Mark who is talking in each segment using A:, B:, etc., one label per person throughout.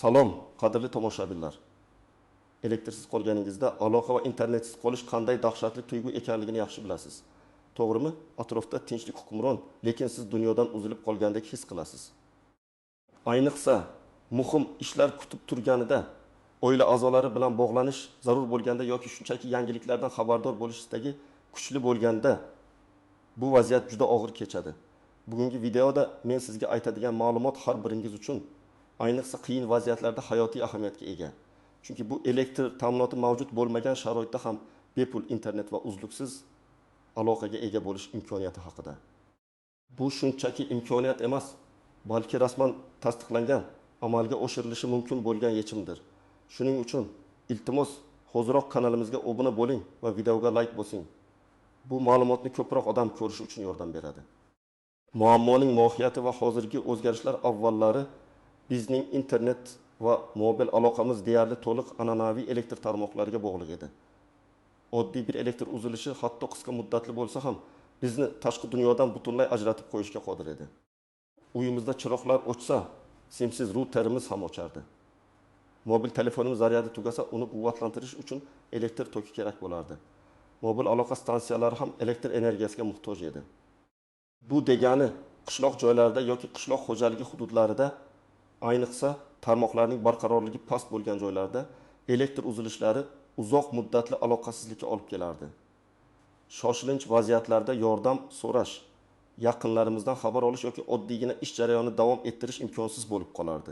A: Salom, qadrli tomoshabinlar. Elektrsiz qolganingizda aloqa va internetsiz qolish qanday dahshatli tuyg'u ekanligini yaxshi bilasiz. To'g'rimi? Atrofda tinchlik hukmron, lekin siz dunyodan uzilib qolgandek his qilasiz. Ayniqsa, muhim ishlar kutib turganida, oila a'zolari bilan bog'lanish zarur bo'lganda yoki shunchaki yangiliklardan xabardor bo'lish istagi kuchli bo'lganda bu vaziyat juda og'ir kechadi. Bugungi videoda men sizga aytadigan ma'lumot har biringiz uchun, ayniqsa qiyin vaziyatlarda hayotiy ahamiyatga ega. Chunki bu elektr ta'minoti mavjud bo'lmagan sharoitda ham bepul internet va uzluksiz aloqaga ega bo'lish imkoniyati haqida. Bu shunchaki imkoniyat emas, balki rasman tasdiqlangan, amalga oshirilishi mumkin bo'lgan yechimdir. Shuning uchun iltimos, hoziroq kanalimizga obuna bo'ling va videoga like bosing. Bu ma'lumotni ko'proq odam ko'rishi uchun yordam beradi. Muammoning mohiyati va hozirgi o'zgarishlar. Avvallari bizning internet va mobil aloqamiz deyarli to'liq an'anaviy elektr tarmoqlariga bog'liq edi. Oddiy bir elektr uzilishi, hatto qisqa muddatli bo'lsa ham, bizni tashqi dunyodan butunlay ajratib qo'yishga qodir edi. Uyimizda chiroqlar o'chsa, simsiz routerimiz ham o'chardi. Mobil telefonimiz zaryadi tugasa, uni quvvatlantirish uchun elektr toki kerak bo'lardi. Mobil aloqa stansiyalari ham elektr energiyasiga muhtoj edi. Bu degani qishloq joylarida yoki qishloq xo'jaligi hududlarida, ayniqsa tarmoqlarning barqarorligi past bo'lgan joylarda elektr uzilishlari uzoq muddatli aloqasizlikka olib kelardi. Shoshilinch vaziyatlarda yordam so'rash, yaqinlarimizdan xabar olish yoki oddiygina ish jarayonini davom ettirish imkonsiz bo'lib qolardi.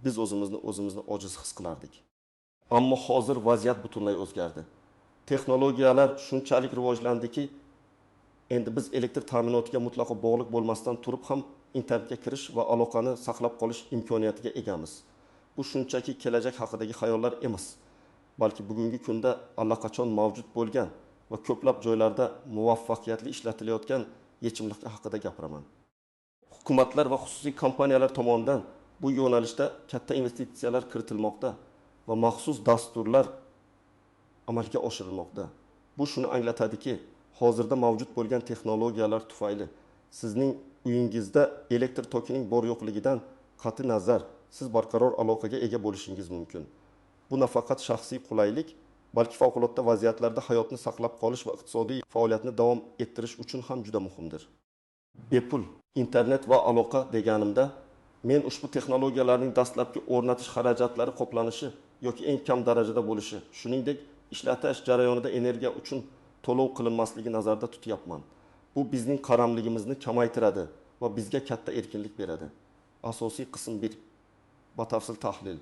A: Biz o'zimizni o'zimizni ojiz his qilardik. Ammo hozir vaziyat butunlay o'zgardi. Texnologiyalar shunchalik rivojlandiki, endi biz elektr ta'minotiga mutlaqo bog'liq bo'lmasdan turib ham internetga kirish va aloqani saqlab qolish imkoniyatiga egamiz. Bu shunchaki kelajak haqidagi xayollar emas, balki bugungi kunda allaqachon mavjud bo'lgan va ko'plab joylarda muvaffaqiyatli ishlatilayotgan yechimlar haqida gapiraman. Hukumatlar va xususiy kompaniyalar tomonidan bu yo'nalishda katta investitsiyalar kiritilmoqda va maxsus dasturlar amalga oshirilmoqda. Bu shuni anglatadiki, hozirda mavjud bo'lgan texnologiyalar tufayli sizning uyingizda elektr tokining bor yo'qligidan qat'i nazar siz barqaror aloqaga ega bo'lishingiz mumkin. Bu nafaqat shaxsiy qulaylik, balki favqulodda vaziyatlarda hayotni saqlab qolish va iqtisodiy faoliyatni davom ettirish uchun ham juda muhimdir. Bepul internet va aloqa deganimda men ushbu texnologiyalarning dastlabki o'rnatish xarajatlari qoplanishi yoki eng kam darajada bo'lishi, shuningdek ishlatish jarayonida energiya uchun to'lov qilinmasligi nazarda tutyapman. Bu bizning qaramligimizni kamaytiradi va bizga katta erkinlik beradi. Asosiy qism 1. Batafsil tahlil.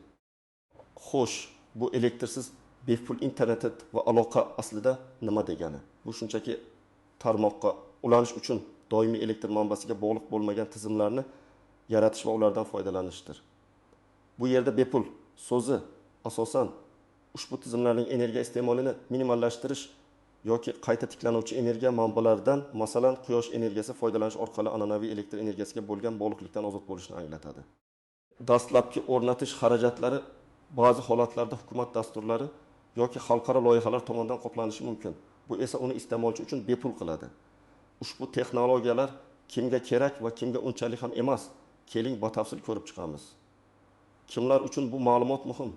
A: Xo'sh, bu elektrsiz bepul internet va aloqa aslida nima degani? Bu shunchaki tarmoqqa ulanish uchun doimiy elektr manbasiga bog'liq bo'lmagan tizimlarni yaratish va ulardan foydalanishdir. Bu yerda bepul so'zi asosan ushbu tizimlarning energiya iste'molini minimallashtirish yoki qayta tiklanuvchi energiya manbalaridan, masalan, quyosh energiyasi foydalanish orqali an'anaviy elektr energiyasiga bo'lgan bog'liqlikdan ozod bo'lishni anglatadi. Dastlabki o'rnatish xarajatlari ba'zi holatlarda hukumat dasturlari yoki xalqaro loyihalar tomonidan qoplanishi mumkin. Bu esa uni iste'molchi uchun bepul qiladi. Ushbu texnologiyalar kimga kerak va kimga unchalik ham emas, keling batafsil ko'rib chiqamiz. Kimlar uchun bu ma'lumot muhim?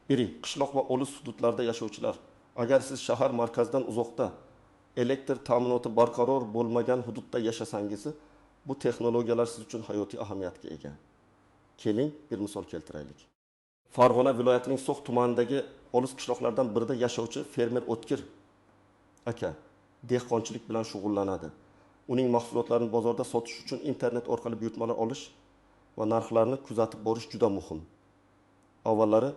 A: Biri, qishloq va olis hududlarda yashovchilar. Agar siz shahar markazidan uzoqda, elektr ta'minoti barqaror bo'lmagan hududda yashasangiz, bu texnologiyalar siz uchun hayotiy ahamiyatga ega. Keling, bir misol keltiraylik. Farg'ona viloyatining So'x tumanidagi olis qishloqlardan birida yashovchi fermer O'tkir aka dehqonchilik bilan shug'ullanadi. Uning mahsulotlarini bozorda sotish uchun internet orqali buyurtmalar olish va narxlarni kuzatib borish juda muhim. Avvallari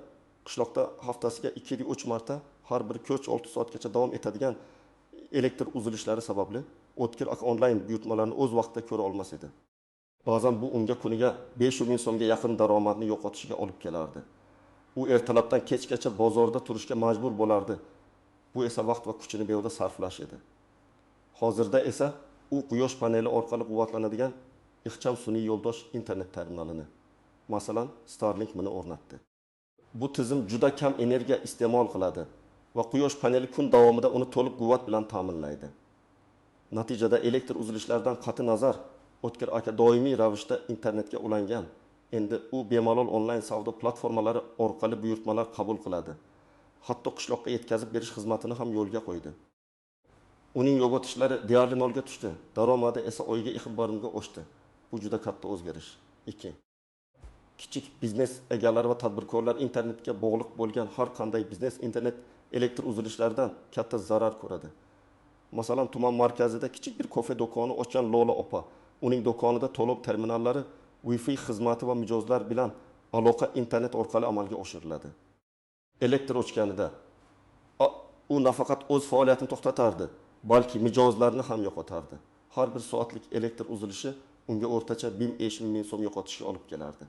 A: qishloqda haftasiga 2-3 marta har bir ko'ch 6 soatgacha davom etadigan elektr uzilishlari sababli O'tkir aka onlayn buyurtmalarni o'z vaqtida ko'ra olmas edi. Ba'zan bu unga kuniga 500 ming so'mga yaqin daromadni yo'qotishiga olib kelardi. U ertalabdan kechgacha bozorda turishga majbur bo'lardi. Bu esa vaqt va kuchini behuda sarflash edi. Hozirda esa u quyosh paneli orqali quvvatlanadigan ixcham sun'iy yo'ldosh internet terminalini, masalan, Starlink buni o'rnatdi. Bu tizim juda kam energiya iste'mol qiladi va quyosh paneli kun davomida uni to'liq quvvat bilan ta'minlaydi. Natijada elektr uzilishlaridan qat'i nazar O'tkir aka doimiy ravishda internetga ulangan Endi u bemalol onlayn savdo platformalari orqali buyurtmalar qabul qiladi. Hatto qishloqqa yetkazib berish xizmatini ham yo'lga qo'ydi. Uning yo'qotishlari deyarli nolga tushdi, daromadi esa oyiga 2,5 ga oshdi. Bu juda katta o'zgarish. 2. Kichik biznes egalari va tadbirkorlar. Internetga bog'liq bo'lgan har qanday biznes internet elektr uzilishlaridan katta zarar ko'radi. Masalan, tuman markazida kichik bir kofe do'koni ochgan Lola opa. Uning do'konida to'lov terminallari, Wi-Fi xizmati va mijozlar bilan aloqa internet orqali amalga oshiriladi. Elektr o'chganida u nafaqat o'z faoliyatini to'xtatardi, balki mijozlarni ham yo'qotardi. Har bir soatlik elektr uzilishi unga o'rtacha 1000-5000 so'm yo'qotishga olib kelardi.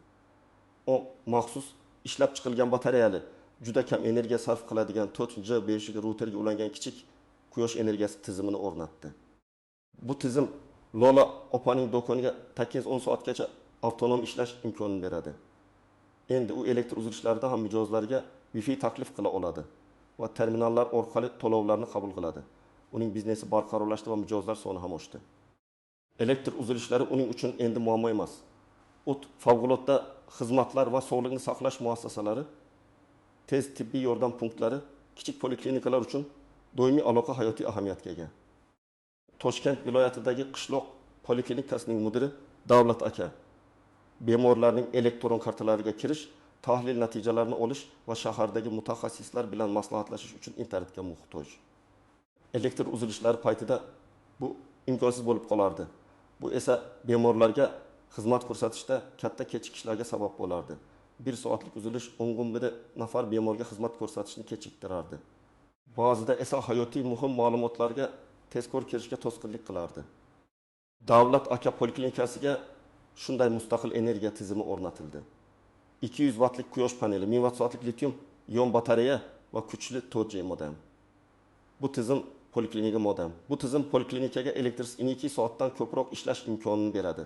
A: U maxsus ishlab chiqilgan batareyali, juda kam energiya sarf qiladigan 4G 5G routerga ulangan kichik quyosh energiyasi tizimini o'rnatdi. Bu tizim Lola opaning do'koniga 8-10 soatgacha avtonom ishlash imkonini beradi. Endi u elektr uzilishlarida ham mijozlarga Wi-Fi taklif qila oladi va terminallar orqali to'lovlarni qabul qiladi. Uning biznesi barqarorlashdi va mijozlar soni ham oshdi. Elektr uzilishlari uning uchun endi muammo emas. O't, favqulodda xizmatlar va sog'liqni saqlash muassasalari, tez tibbiy yordam punktlari, kichik poliklinikalar uchun doimiy aloqa hayotiy ahamiyatga ega. Toshkent viloyatidagi qishloq poliklinikasining mudiri Davlat aka bemorlarning elektron kartalariga kirish, tahlil natijalarini olish va shahardagi mutaxassislar bilan maslahatlashish uchun internetga muhtoj. Elektr uzilishlari paytida bu imkonsiz bo'lib qolardi. Bu esa bemorlarga xizmat ko'rsatishda katta kechikishlarga sabab bo'lardi. Bir soatlik uzilish 11 nafar bemorga xizmat ko'rsatishni kechiktirardi. Ba'zida esa hayotiy muhim ma'lumotlarga tezkor kirishga to'sqinlik qilardi. Davlat aka poliklinikasiga shunday mustaqil energiya tizimi o'rnatildi. 200 vattlik quyosh paneli, 1000 vatt soatlik litium ion batareya va kuchli 4G modem. Bu tizim poliklinika modem. Bu tizim poliklinikaga elektrsiz 2 soatdan ko'proq ishlash imkonini beradi.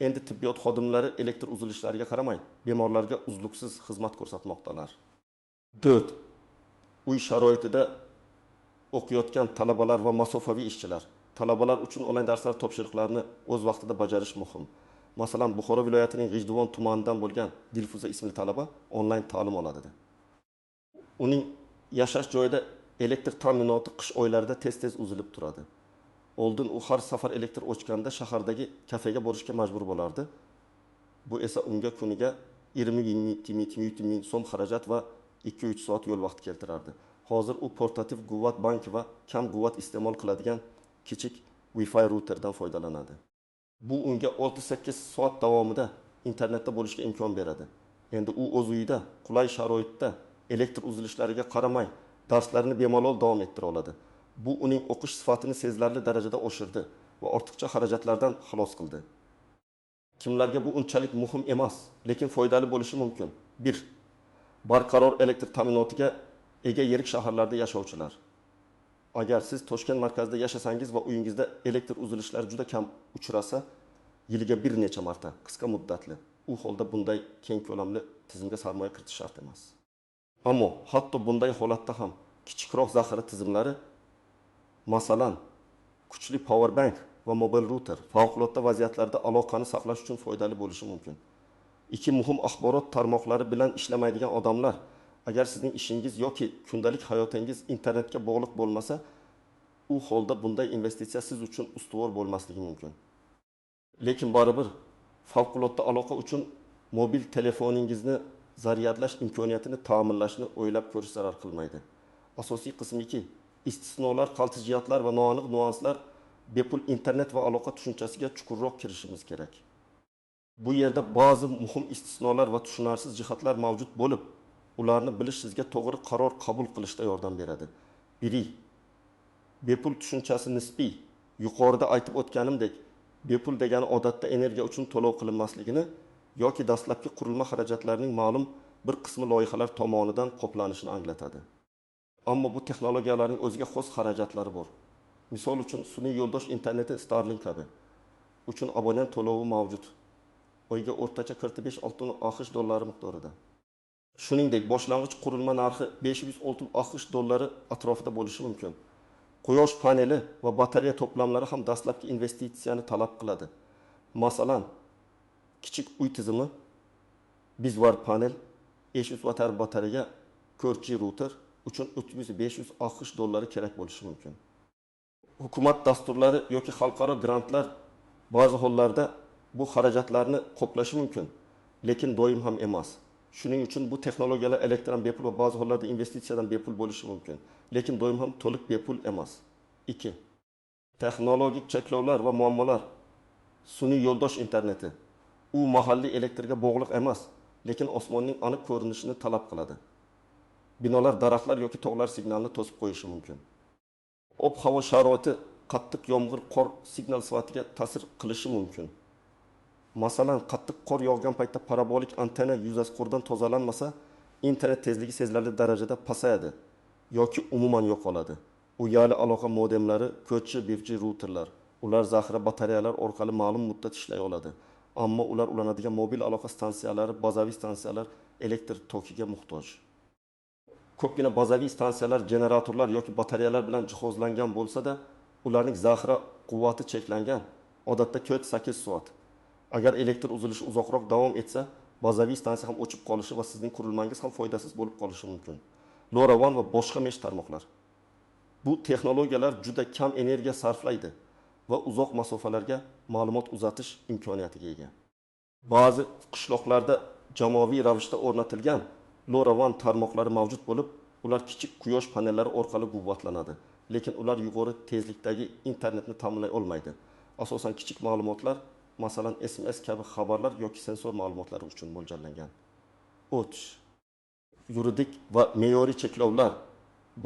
A: Endi tibbiyot xodimlari elektr uzilishlariga qaramay, bemorlarga uzluksiz xizmat ko'rsatmoqdalar. 4. Uy sharoitida o'qiyotgan talabalar va masofaviy ishchilar. Talabalar uchun onlayn darslar topshiriqlarini o'z vaqtida bajarish muhim. Masalan, Buxoro viloyatining G'ijduvon tumanidan bo'lgan Dilfuza ismli talaba onlayn ta'lim oladi. Uning yashash joyida elektr ta'minoti qish oylarida tez-tez uzilib turadi. Oldin u har safar elektr o'chganda shahardagi kafega borishga majbur bo'lardi. Bu esa unga kuniga 20 ming so'm xarajat va 2-3 soat yo'l vaqti keltirardi. Hozir u portativ quvvat banki va kam quvvat iste'mol qiladigan kichik Wi-Fi routerdan foydalanadi. Bu unga 6-8 soat davomida internetda bo'lishga imkon beradi. Endi u o'z uyida qulay sharoitda elektr uzilishlariga qaramay darslarni bemalol davom ettira oladi. Bu uning o'qish sifatini sezilarli darajada oshirdi va ortiqcha xarajatlardan xalos qildi. Kimlarga bu unchalik muhim emas, lekin foydali bo'lishi mumkin. 1. Barqaror elektr ta'minotiga ega yirik shaharlarda yashovchilar. Agar siz Toshkent markazida yashasangiz va uyingizda elektr uzilishlari juda kam uchrasa, yiliga bir necha marta qisqa muddatli, u holda bunday keng ko'lamli tizimga sarmoya kiritish shart emas. Ammo hatto bunday holatda ham kichikroq zaxira tizimlari, masalan, kuchli power bank va mobil router favqulodda vaziyatlarda aloqani saqlash uchun foydali bo'lishi mumkin. 2. Muhim axborot tarmoqlari bilan ishlamaydigan odamlar. Agar sizning ishingiz yoki kundalik hayotingiz internetga bog'liq bo'lmasa, u holda bunday investitsiya siz uchun ustuvor bo'lmasligi mumkin. Lekin baribir favqulodda aloqa uchun mobil telefoningizni zaryadlash imkoniyatini ta'minlashni o'ylab ko'rish zarar qilmaydi. Asosiy qismiki, istisnolar, qaltis jihatlar va noaniq nuanslar bepul internet va aloqa tushunchasiga chuqurroq kirishimiz kerak. Bu yerda ba'zi muhim istisnolar va tushunarsiz jihatlar mavjud bo'lib, ularni bilish sizga to'g'ri qaror qabul qilishda yordam beradi. 1. Bepul tushunchasi nisbiy. Yuqorida aytib o'tganimdek, bepul degani odatda energiya uchun to'lov qilinmasligini yoki dastlabki qurilma xarajatlarining ma'lum bir qismi loyihalar tomonidan qoplanishini anglatadi. Ammo bu texnologiyalarning o'ziga xos xarajatlari bor. Misol uchun, sun'iy yo'ldosh interneti Starlink kabi uchun abonent to'lovi mavjud. Oyga o'rtacha 45 AQSh dollari miqdorida. Shuningdek, boshlang'ich qurilma narxi 506 AQSh dollari atrofida bo'lishi mumkin. Quyosh paneli va batareya to'plamlari ham dastlabki investitsiyani talab qiladi. Masalan, kichik uy tizimi Bizvar panel, 500 Wh batareya, 4G router uchun 3500 AQSh dollari kerak bo'lishi mumkin. Hukumat dasturlari yoki xalqaro grantlar ba'zi hollarda bu xarajatlarni qoplashi mumkin, lekin doim ham emas. Shuning uchun bu texnologiyalar elektrdan bepul va ba'zi hollarda investitsiyadan bepul bo'lishi mumkin, lekin doim ham to'liq bepul emas. 2. Texnologik cheklovlar va muammolar. Sun'iy yo'ldosh interneti. U mahalliy elektrga bog'liq emas, lekin osmonning aniq ko'rinishini talab qiladi. Binolar, daraxtlar yoki tog'lar signalni to'sib qo'yishi mumkin. Ob-havo sharoiti, qattiq yomg'ir, qor signal sifatiga ta'sir qilishi mumkin. Masalan, qattiq qor yog'gan paytda parabolik antenna yuzasi qordan tozalanmasa, internet tezligi sezilarli darajada pasayadi yoki umuman yo'qoladi. Uyali aloqa modemlari, 4G, 5G routerlar. Ular zaxira batareyalar orqali ma'lum muddat ishlay oladi. Ammo ular ulanadigan mobil aloqa stansiyalari, bazaviy stansiyalar elektr tokiga muhtoj. Ko'pgina bazaviy stansiyalar generatorlar yoki batareyalar bilan jihozlangan bo'lsa-da, ularning zaxira quvvati cheklangan, odatda 4-8 soat. Agar elektr uzilishi uzoqroq davom etsa, bazaviy stansiya ham o'chib qolishi va sizning qurilmangiz ham foydasiz bo'lib qolishi mumkin. LoRaWAN va boshqa mesh tarmoqlar. Bu texnologiyalar juda kam energiya sarflaydi va uzoq masofalarga ma'lumot uzatish imkoniyatiga ega. Ba'zi qishloqlarda jamoaviy ravishda o'rnatilgan LoRaWAN tarmoqlari mavjud bo'lib, ular kichik quyosh panellari orqali quvvatlanadi, lekin ular yuqori tezlikdagi internetni ta'minlay olmaydi. Asosan kichik ma'lumotlar, masalan SMS kabi xabarlar yoki sensor ma'lumotlari uchun mo'ljallangan. 3. Yuridik va me'yoriy cheklovlar.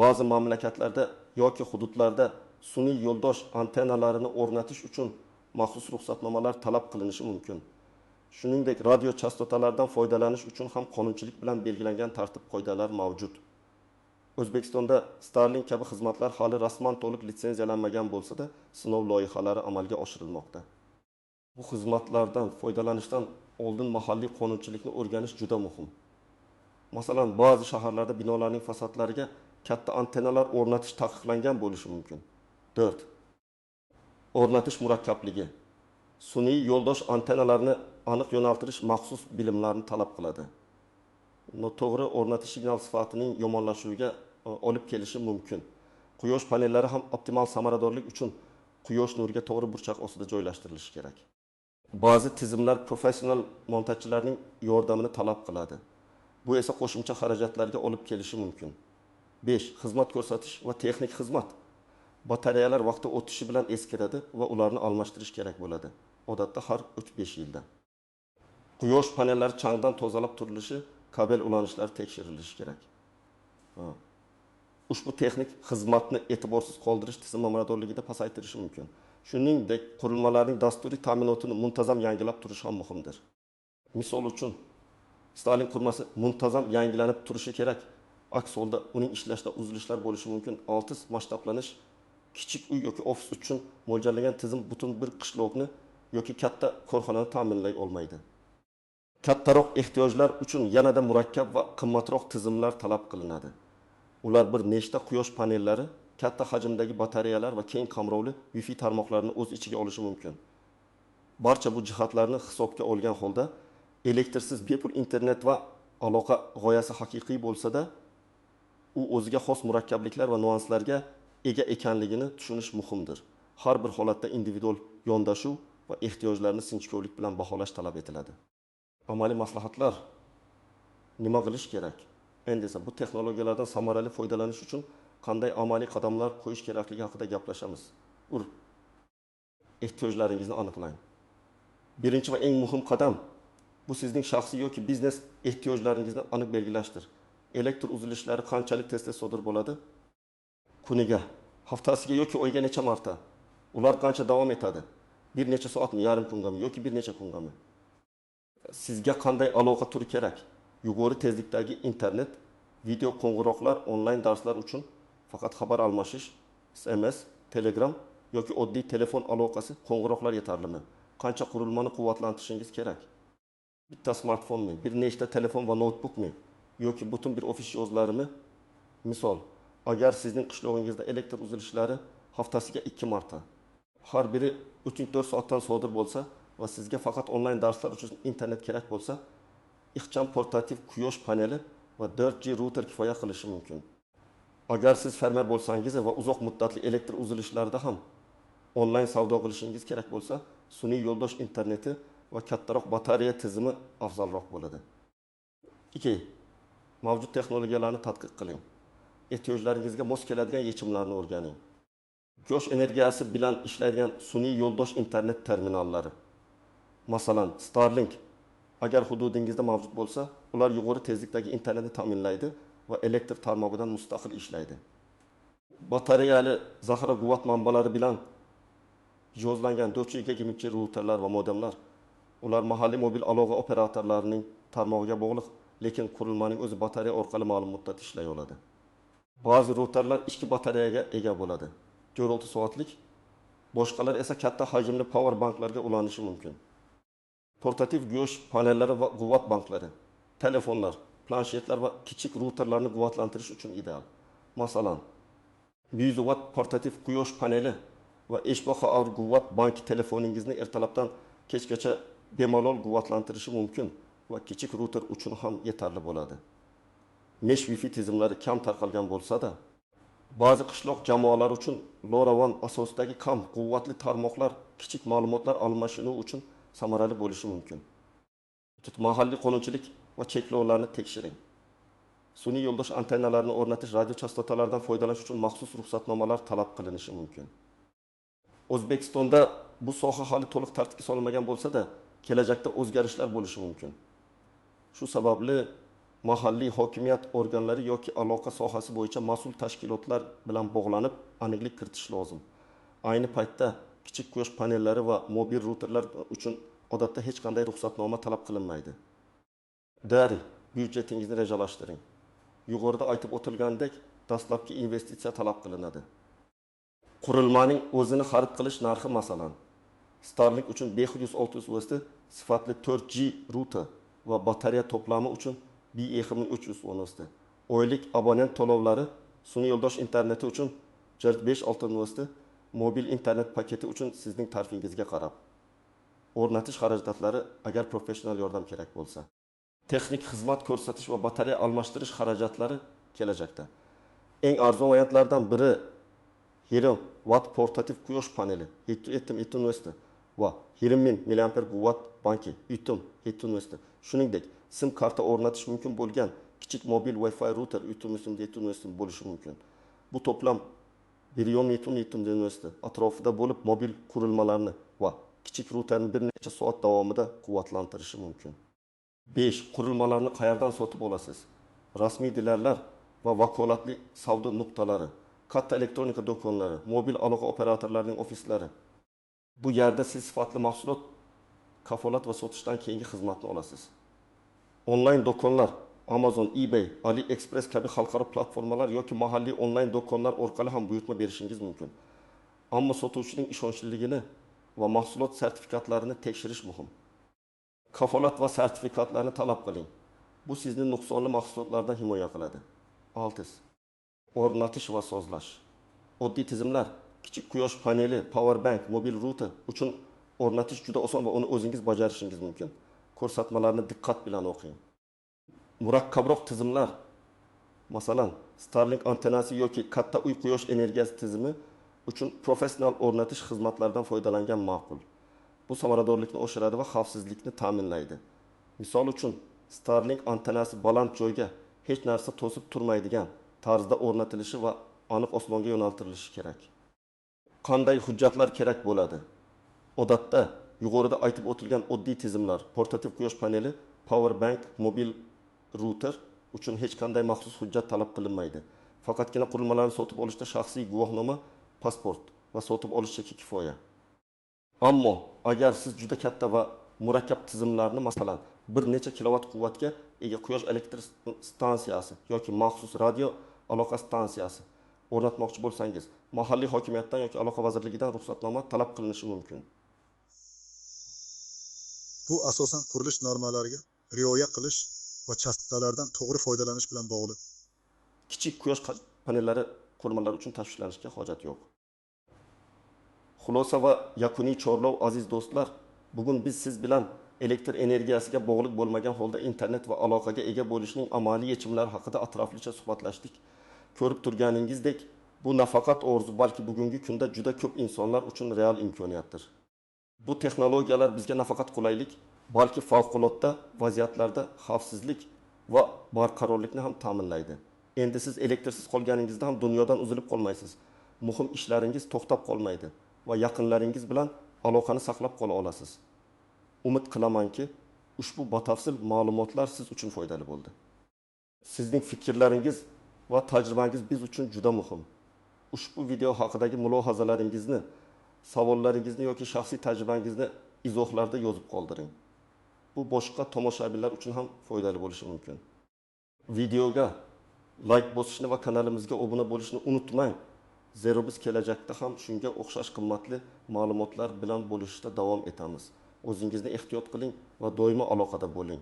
A: Ba'zi mamlakatlarda yoki hududlarda sun'iy yo'ldosh antennalarini o'rnatish uchun maxsus ruxsatnomalar talab qilinishi mumkin. Shuningdek, radio chastotalardan foydalanish uchun ham qonunchilik bilan belgilangan tartib-qoidalar mavjud. O'zbekistonda Starlink kabi xizmatlar hali rasman to'liq litsenziyalanmagan bo'lsa-da, sinov loyihalari amalga oshirilmoqda. Bu xizmatlardan foydalanishdan oldin mahalliy qonunchilikni o'rganish juda muhim. Masalan, ba'zi shaharlarda binolarning fasadlariga katta antennalar o'rnatish taqiqlangan bo'lishi mumkin. 4. O'rnatish murakkabligi. Sun'iy yo'ldosh antennalarini aniq yo'naltirish maxsus bilimlarni talab qiladi. Noto'g'ri o'rnatish signal sifatining yomonlashuviga olib kelishi mumkin. Quyosh panellari ham optimal samaradorlik uchun quyosh nuriga to'g'ri burchak ostida joylashtirilishi kerak. Ba'zi tizimlar professional montajchilarning yordamini talab qiladi. Bu esa qo'shimcha xarajatlarga olib kelishi mumkin. 5. Xizmat ko'rsatish va texnik xizmat. Batareyalar vaqti o'tishi bilan eskiradi va ularni almashtirish kerak bo'ladi. Odatda har 3-5 yilda. Quyosh panellari changdan tozalab turilishi, kabel ulanishlari tekshirilishi kerak. Ushbu texnik xizmatni e'tiborsiz qoldirish tizim samaradorligida pasaytirishi mumkin. Shuningdek, qurilmalarning dasturiy ta'minotini muntazam yangilab turish ham muhimdir. Misol uchun, Starlink qurilmasi muntazam yangilanib turishi kerak. Aks holda uning ishlashida uzilishlar bo'lishi mumkin. 6. Masshtablanish. Kichik uy yoki ofis uchun mo'ljallangan tizim butun bir qishloqni yoki katta korxonani ta'minlay olmaydi. Kattaroq ehtiyojlar uchun yanada murakkab va qimmatroq tizimlar talab qilinadi. Ular bir nechta quyosh panellari, katta hajmdagi batareyalar va keng qamrovli Wi-Fi tarmoqlarini o'z ichiga olishi mumkin. Barcha bu jihatlarni hisobga olgan holda elektrsiz bepul internet va aloqa g'oyasi haqiqiy bo'lsa-da, u o'ziga xos murakkabliklar va nuanslarga ega ekanligini tushunish muhimdir. Har bir holatda individual yondashuv va ehtiyojlarni sinchkovlik bilan baholash talab etiladi. Amaliy maslahatlar. Nima qilish kerak? Endi esa bu texnologiyalardan samarali foydalanish uchun qanday amaliy qadamlar qo'yish kerakligi haqida gaplashamiz. Ehtiyojlaringizni aniqlang. Birinchi va eng muhim qadam bu sizning shaxsiy yoki biznes ehtiyojlaringizni aniq belgilashdir. Elektr uzilishlari qanchalik tez-tez sodir bo'ladi? Kuniga, haftasiga yoki oyga necha marta? Ular qancha davom etadi? Bir necha soatmi, yarim kungami yoki bir necha kungami? Sizga qanday aloqa turi kerak? Yuqori tezlikdagi internet, video qo'ng'iroqlar, onlayn darslar uchun faqat xabar almashish, SMS, Telegram yoki oddiy telefon aloqasi qo'ng'iroqlar yetarlimi? Qancha qurilmani quvvatlantirishingiz kerak? Bitta smartfonmi, bir nechta telefon va noutbukmi yoki butun bir ofis jihozlarimi? Misol, agar sizning qishlog'ingizda elektr uzilishlari haftasiga 2 marta, har biri 3-4 soatdan sodir bo'lsa va sizga faqat onlayn darslar uchun internet kerak bo'lsa, ixcham portativ quyosh paneli va 4G router kifoya qilishi mumkin. Agar siz fermer bo'lsangiz va uzoq muddatli elektr uzilishlarida ham onlayn savdo qilishingiz kerak bo'lsa, sun'iy yo'ldosh interneti va kattaroq batareya tizimi afzalroq bo'ladi. 2. Mavjud texnologiyalarni tadqiq qiling. Ehtiyojlaringizga mos keladigan yechimlarni o'rganing. Quyosh energiyasi bilan ishlaydigan sun'iy yo'ldosh internet terminallari. Masalan, Starlink agar hududingizda mavjud bo'lsa, ular yuqori tezlikdagi internetni ta'minlaydi va elektr tarmog'idan mustaqil ishlaydi. Batareyali zaxira quvvat manbalari bilan jihozlangan 4G routerlar va modemlar, ular mahalliy mobil aloqa operatorlarining tarmog'iga bog'liq, lekin qurilmaning o'zi batareya orqali ma'lum muddat ishlay oladi. Ba'zi routerlar ichki batareyaga ega bo'ladi. 4-6 soatlik, boshqalar esa katta hajmli power banklarga ulanishi mumkin. Portativ quyosh panellari va quvvat banklari, telefonlar, planshetlar va kichik routerlarni quvvatlantirish uchun ideal. Masalan, 100 watt portativ quyosh paneli va 5 hour quvvat banki telefoningizni ertalabdan kechgacha bemalol quvvatlantirishi mumkin va kichik router uchun ham yetarli bo'ladi. Mesh Wi-Fi tizimlari kam tarqalgan bo'lsa-da, ba'zi qishloq jamoalari uchun LoRaWAN asosidagi kam quvvatli tarmoqlar kichik ma'lumotlar almashinuvi uchun samarali bo'lishi mumkin. Mahalliy qonunchilik va cheklovlarni tekshiring. Sun'iy yo'ldosh antennalarini o'rnatish radio chastotalaridan foydalanish uchun maxsus ruxsatnomalar talab qilinishi mumkin. O'zbekistonda bu soha hali to'liq tartibga solinmagan bo'lsa-da, kelajakda o'zgarishlar bo'lishi mumkin. Shu sababli mahalliy hokimiyat organlari yoki aloqa sohasi bo'yicha mas'ul tashkilotlar bilan bog'lanib, aniqlik kiritish lozim. Ayni paytda kichik quyosh panellari va mobil routerlar uchun odatda hech qanday ruxsatnoma talab qilinmaydi. Dari, byudjetingizni rejalashtiring. Yuqorida aytib o'tilgandek, dastlabki investitsiya talab qilinadi. Qurilmaning o'zini xarid qilish narxi, masalan, Starlink uchun 500-600 USD, sifatli 4G router va batareya to'plami uchun 2300 USD. Oylik abonent to'lovlari sun'iy yo'ldosh interneti uchun 5-6 USD, mobil internet paketi uchun sizning tarifingizga qarab. O'rnatish xarajatlari agar professional yordam kerak bo'lsa. Texnik xizmat ko'rsatish va batareya almashtirish xarajatlari kelajakda. Eng arzon variantlardan biri 20 watt portativ quyosh paneli 7 USD va 20 000 mAh quvvat banki 7 USD. Shuningdek, SIM karta o'rnatish mumkin bo'lgan kichik mobil Wi-Fi router 7 USD bo'lishi mumkin. Bu to'plam 1,7 USD atrofida bo'lib, mobil qurilmalarni va kichik routerni bir necha soat davomida quvvatlantirishi mumkin. 5. Qurilmalarni qayerdan sotib olasiz? Rasmiy dilerlar va vakolatli savdo nuqtalari, katta elektronika do'konlari, mobil aloqa operatorlarining ofislari. Bu yerda siz sifatli mahsulot, kafolat va sotishdan keyingi xizmatni olasiz. Onlayn do'konlar, Amazon, eBay, AliExpress kabi xalqaro platformalar yoki mahalliy onlayn do'konlar orqali ham buyurtma berishingiz mumkin. Ammo sotuvchining ishonchliligini va mahsulot sertifikatlarini tekshirish muhim. Kafolat va sertifikatlarni talab qiling. Bu sizni nuqsonli mahsulotlardan himoya qiladi. 6. O'rnatish va sozlash. Oddiy tizimlar, kichik quyosh paneli, power bank, mobil router uchun o'rnatish juda oson va uni o'zingiz bajarishingiz mumkin. Ko'rsatmalarni diqqat bilan o'qing. Murakkabroq tizimlar, masalan, Starlink antennasi yoki katta uy quyosh energiyasi tizimi uchun professional o'rnatish xizmatlaridan foydalangan ma'qul. Bu samaradorlikni oshiradi va xavfsizlikni ta'minlaydi. Misol uchun, Starlink antennasi baland joyga, hech narsa to'sib turmaydigan tarzda o'rnatilishi va aniq osmonga yo'naltirilishi kerak. Qanday hujjatlar kerak bo'ladi? Odatda yuqorida aytib o'tilgan oddiy tizimlar, portativ quyosh paneli, power bank, mobil router uchun hech qanday maxsus hujjat talab qilinmaydi. Faqatgina qurilmalarni sotib olishda shaxsiy guvohnoma, pasport va sotib olish cheki kifoya. Ammo agar siz juda katta va murakkab tizimlarni, masalan, bir necha kilovat quvvatga ega quyosh elektr stansiyasi yoki maxsus radio aloqa stansiyasi o'rnatmoqchi bo'lsangiz, mahalliy hokimiyatdan yoki aloqa vazirligidan ruxsatnoma talab qilinishi mumkin.
B: Bu asosan qurilish normalariga rioya qilish va chastotalardan to'g'ri foydalanish bilan bog'liq.
A: Kichik quyosh panellari qurilmalari uchun tashvishlanishga hojat yo'q. Xulosa va yakuniy chorlov. Aziz do'stlar, bugun biz siz bilan elektr energiyasiga bog'liq bo'lmagan holda internet va aloqaga ega bo'lishning amaliy yechimlari haqida atroflicha suhbatlashdik. Ko'rib turganingizdek, bu nafaqat orzu, balki bugungi kunda juda ko'p insonlar uchun real imkoniyatdir. Bu texnologiyalar bizga nafaqat qulaylik, balki favqulodda vaziyatlarda xavfsizlik va barqarorlikni ham ta'minlaydi. Endi siz elektrsiz qolganingizda ham dunyodan uzilib qolmaysiz, muhim ishlaringiz to'xtab qolmaydi va yaqinlaringiz bilan aloqani saqlab qola olasiz. Umid qilamanki, ushbu batafsil ma'lumotlar siz uchun foydali bo'ldi. Sizning fikrlaringiz va tajribangiz biz uchun juda muhim. Ushbu video haqidagi mulohazalaringizni, savollaringizni yoki shaxsiy tajribangizni izohlarda yozib qoldiring. Bu boshqa tomoshabinlar uchun ham foydali bo'lishi mumkin. Videoga layk bosishni va kanalimizga obuna bo'lishni unutmang. Zero biz kelajakda ham shunga o'xshash qimmatli ma'lumotlar bilan bo'lishishda davom etamiz. O'zingizni ehtiyot qiling va doimo aloqada bo'ling.